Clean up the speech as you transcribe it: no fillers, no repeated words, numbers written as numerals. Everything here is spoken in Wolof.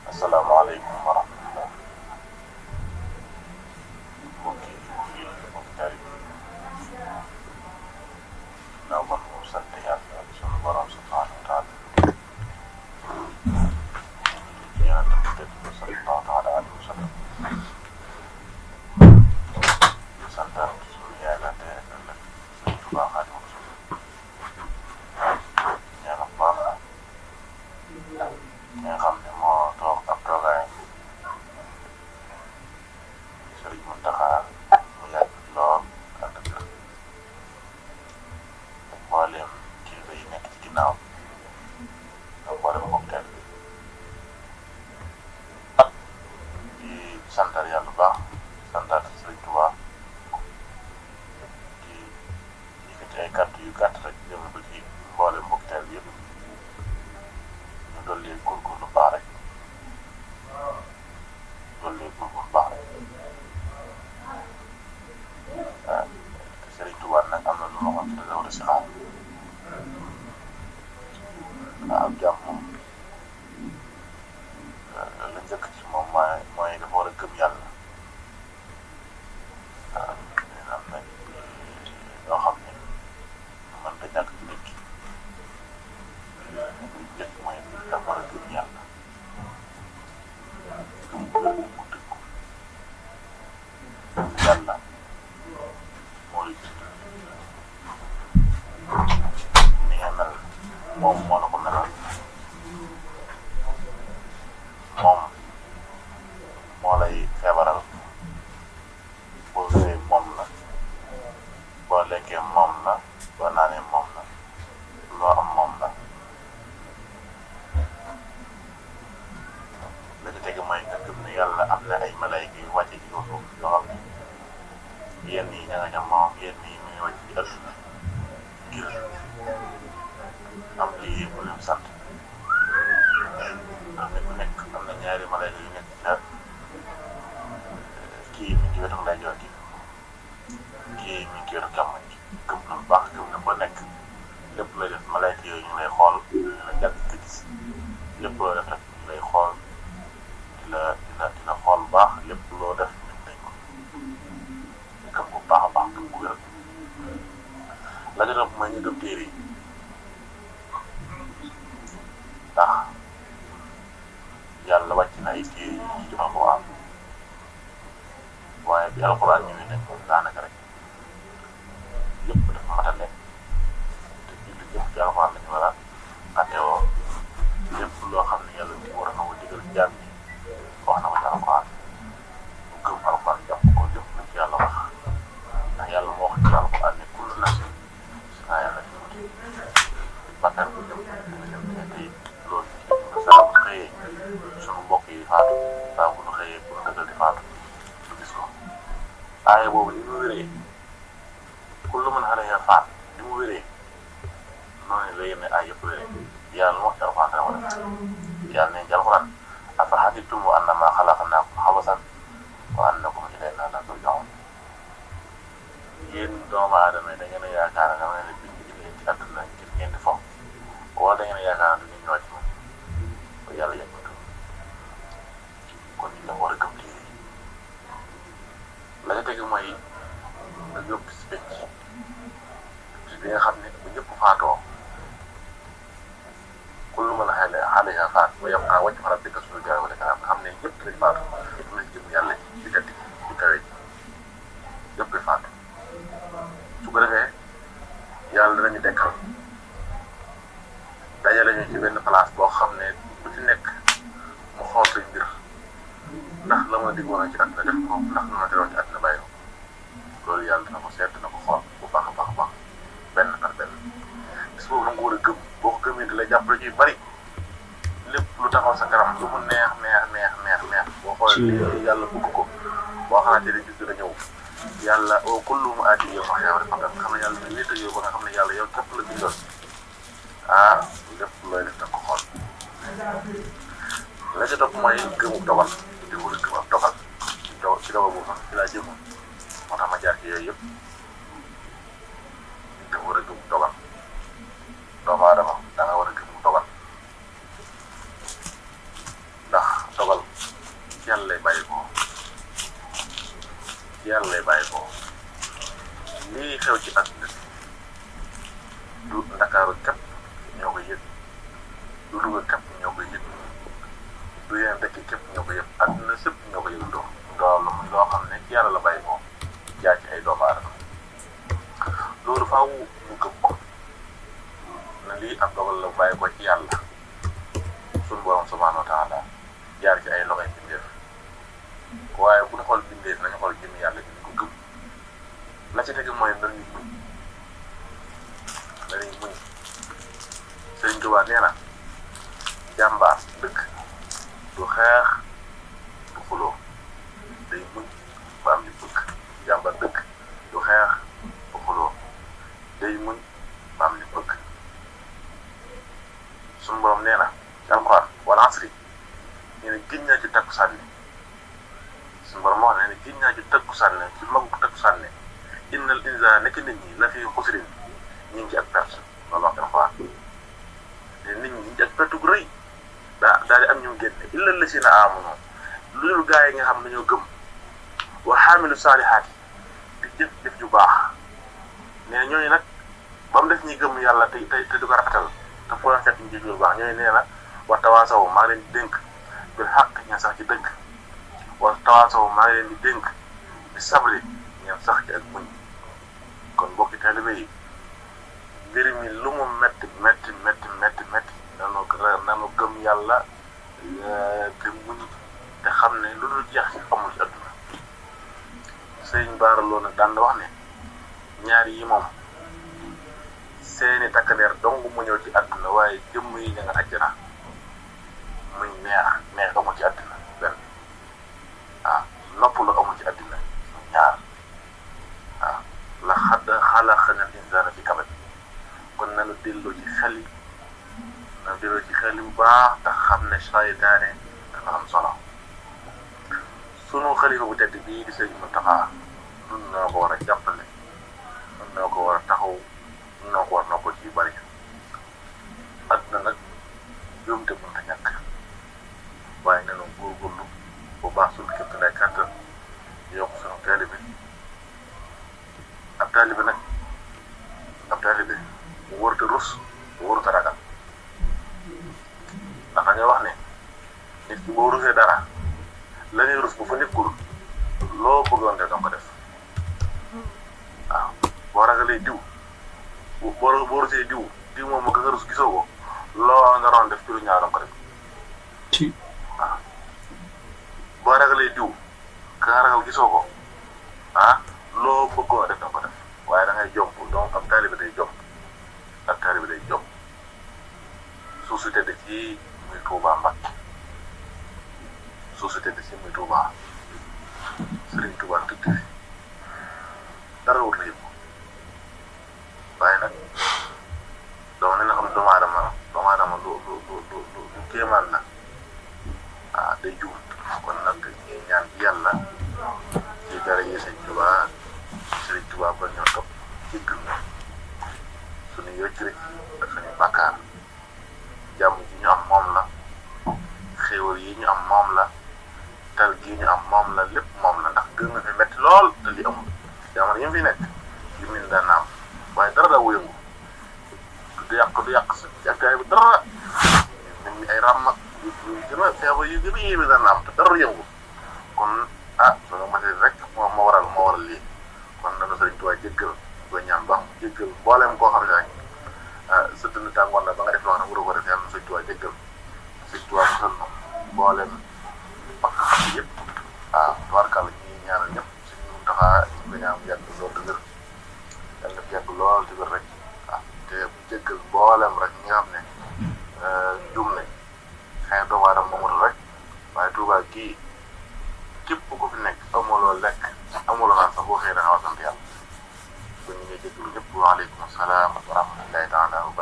asalaamaaleykum wa rahmatulah. mbokki yi mbokki taalibe yi. naaw man mu sant yàlla sunu borom subhaanahu wa taala. yàlla na tëdd ko sallallahu taala alayhi wa sallam. santaat sunu yaay la tey ëllëg sëñ Tuubaa Xaadimu Rasuul. ñaanal baax ñi nga xam ne moo toog ab toogaay Sëriñ Muntaxa mu yàgg lool ak dëkk mboolem kilifa yi nekk ci ginnaaw ak mboolem mbokk teel di santal yàlla bu baax santaat Sëriñ Tuubaa di yëkkati ay kàddu yu gàtt rek jëm ko ci mboolem mbokk teel yëpp ñu dolli góorgóorlu baax rek dolli góorgóorlu baax rek waaw Sëriñ Tuubaa nag am na lu ma xam te daw de si xaar waaw ab jàmm moom la njëkk ci moom mooy dafa war a gëm yàlla waaw am na ñoo xam ne mën ta ñàkk ci nit ki njëkk mooy dafa war a gëm yàlla gëm bu wér mu dëgg yàlla moo lay bind ni nga mel moom moo la ko melal moom moo lay feebaral boo wéree moom la boo lekkee moom la boo naanee moom la loo am moom la la ci tege mooy nga gëm ne yàlla am na ay malayka yu wàcce ci kaw suuf yoo xam ne yenn yi ña nga ñam moom yenn yi mu ngi wàcc ci adduna ngir am liggéey bu leen sant ndax nit ku nekk am na ñaari malayka yu nekk ca kii mi ngi wetu ndeyjoor gi kii mi ngi wetu càmmoñ gi gëm na lu baax gëm na ba nekk lépp looy def malayka yooyu ñu lay xool di la jàpp di gis lépp loo def rek ñu lay xool dina xool baax lépp loo def nit nañ ko gëm bu baax a baax gëm bu wér la ca topp mooy ñu gëm téere yi ndax yàlla wàcc na ay téere yi ci alxuraan waaye bi alxuraan ñëwee nañ ko daanaka rek lépp dafa matale te jullit yëpp ci alxuraan lañu war a attewoo lépp loo xam ne yàlla di war a ko digal jaam ñi wax na ko ci alxuraan mu gëm alxuraan jàpp ko lépp lu ci yàlla wax ndax yàlla moo wax ci alxuraan ne kullu nafsin saa yàlla di wuti bakkan bu jëm dina jëm te tey loolu saa bu xëyee sunu mbokk yi faatu saa bu nu xëyee pour dëggal di faatu du gis ko aaya boobu ni mu wéree kullu man alayha faan ni mu wéree noonu la yenn ay yëpp wéree yàlla moo ci alxuraan dana ko def yàlla ne ci alxuraan afa hasibtum annamaa xalaqnaakum abasan wa annakum ilaynaa laa turja'uun yéen doomu aadama da ngeen a yaakaar ne dama leen bind ci àdduna ngir ngeen di fo wala da ngeen a yaakaar ne du ngeen ñëwaat ci moom ba yàlla yàggatu kon ñu dafa war a gëm téere yi la ca tegu mooy nga gëm bis penc bis bi nga xam ne bu ñëpp faatoo kullu man alayha faan wa yabqaa wajhu rabbika zul jalaali wal ikraam nga xam ne ñëpp lañ faatu am na jëm yàlla ci gàtt ci kawe ji ñëpp di faatu su ko defee yàlla danañu dekkal dajale ñu ci benn place boo xam ne bu ci nekk mu xool say mbir ndax la ma diggoon ci àdduna def ko ndax la ma teroon ci àdduna bàyyi ko loolu yàlla dina ko seet dina ko xool bu baax a baax a baax benn par benn bis boobu da nga ko war a gëm boo ko gëmee di la jàppale ci bari lépp lu taxaw sa kanam lu mu neex boo xoolee lii yàlla bëgg ko boo xamante ne gis dina ñëw yàlla oo kullu mu aati yow ma xew rek nga xam ne yàlla ne wéetal yow ba nga xam ne yàlla yow képp la bindoon lépp looy def da nga ko xool la ca topp mooy gëmu dogal di war a gëm ab dogal ci dogal boobu ci laa jëmoon moo tax ma jaar ci yooyu yëpp da war a gëm dogal doomu aadama da nga war a gëm dogal liggéey nañu xool jëm yàlla ñu ko gëm la ci tegu mooy nañu muñ Sëriñ Tuubaa nee na jàmbaar dëkk du xeex du xuloo day muñ ba am li bëgg jàmbaar dëkk du xeex du xuloo day muñ ba am li bëgg suñu borom nee na ci alxuraan wal asri nee na giñ naa ci takkusaan ne suñu borom wax ne giñ naa ci takkusaan ne ci magu takkusaan ne innal insaana nekk nit ñi la fi xusrin ñu ngi ci ak perte loolu wax alxuraan te nit ñi ñu ngi ci ak perte gu rëy daal di am ñu génne illa llazina aamanu lu dul gaa yi nga xam ne ñoo gëm wa xaamilu saalihaati di jëf jëf ju baax nee na ñooñu nag ba mu def ñi gëm yàlla te du ko rafetal te foo leen fekk ñu jëf ju baax ñooñu nee na wa tawaasaw maa ngi leen di dénk bil xaq ña sax ci dëgg wa tawaasaw maa ngi leen di dénk bi sabri ña sax ci ak muñ kon mbokki taalibe yi mbir mi lu mu metti nanu gëm yàlla te muñ te xam ne lu dul jeex ci amul ci àdduna sëriñ Baara Lo nag daan wax ne ñaar yi moom seeni takkandeer dong mu ñëw ci àdduna waaye jëmm yi ña nga àjjana muy neex amul ci àdduna benn nopp lu amul ci àdduna ñaar la xalaqna al-insaana fi kabad kon nanu delloo ci xel yi bu baax te xam ne saytaane dafa am solo sunu xalifa bu tedd bii di Sëriñ Muntaxa nun noo ko war a jàppale nun noo ko war a taxaw nun noo ko war noppal ci bari àdduna nag juumte mënta ñàkk waaye nanu góorgóorlu bu baax suñu képp lay kàttan yokk sunu taalibe ab taalibe mu wërta rus mu wërta ragal ndax dañoo wax ne nit ki boo rusee dara la ngay rus bu fa nekkul loo bëggoon def danga ko def waaw boo ragalee diw boo rusee diw moom ma nga rus gisoo ko loo naroon def ci lu ñaaw danga ko def waaw boo ragalee diw ka nga ragal gisoo ko loo bëggoon def danga ko def waaye da ngay jomb donc ab taalibe day jomb suuf su tedd ci muy Tuubaa Mbàkke suuf su tedd ci muy Tuubaa Sëriñ Tuubaa tëdd fi dara wut la yëpp waaye nag dama ne na xam doomu aadama lu kéemaan la day juum kon nag ñuy ñaan ci yàlla ci dara yi Sëriñ Tuubaa ba ñoo topp jéggal na suñu yocc rek ak suñu bàkkaar jàmm ji ñu am moom la xéewal yi ñu am moom la tal gi ñu am moom la lépp moom la ndax gën na fi metti lool te li amul jamono yi mu fi nekk yu mel daan na am waaye dara daa wëyëngu du yàq sa jàkkaay bi dara nit ñi ay ràmm yu gën a feebar yu gën a yéeme daan na am te dara yëngu kon loolu matériel rek moo waral lii kon nanu Sëriñ Tuubaa jéggal ko ñaan baax mu jéggal mbooleem koo xam ne rek sa dund tàngoor la ba nga def loo xam ne waroo ko def yàlla na Sëriñ Tuubaa jéggal Sëriñ Tuubaa musal na mbooleem bakk xam ne yëpp tubaarkàlla ñi ñaanal ñëpp Sëriñ Muntaxa ñu ko ñaan yàgg lool te wér yàlla na yàgg lool te wér rek te mu jéggal mbooleem rek ñi nga xam ne juum nañ xëy doomu aadama moomatul rek waaye Tuubaa gii képp ku fi nekk amuloo lekk amuloo naan sax boo xëy da nga war a sant yàlla kon ñu ngi jéggalu ñëpp waaleykum salaam wa rahmatullahi taala wa barakatuh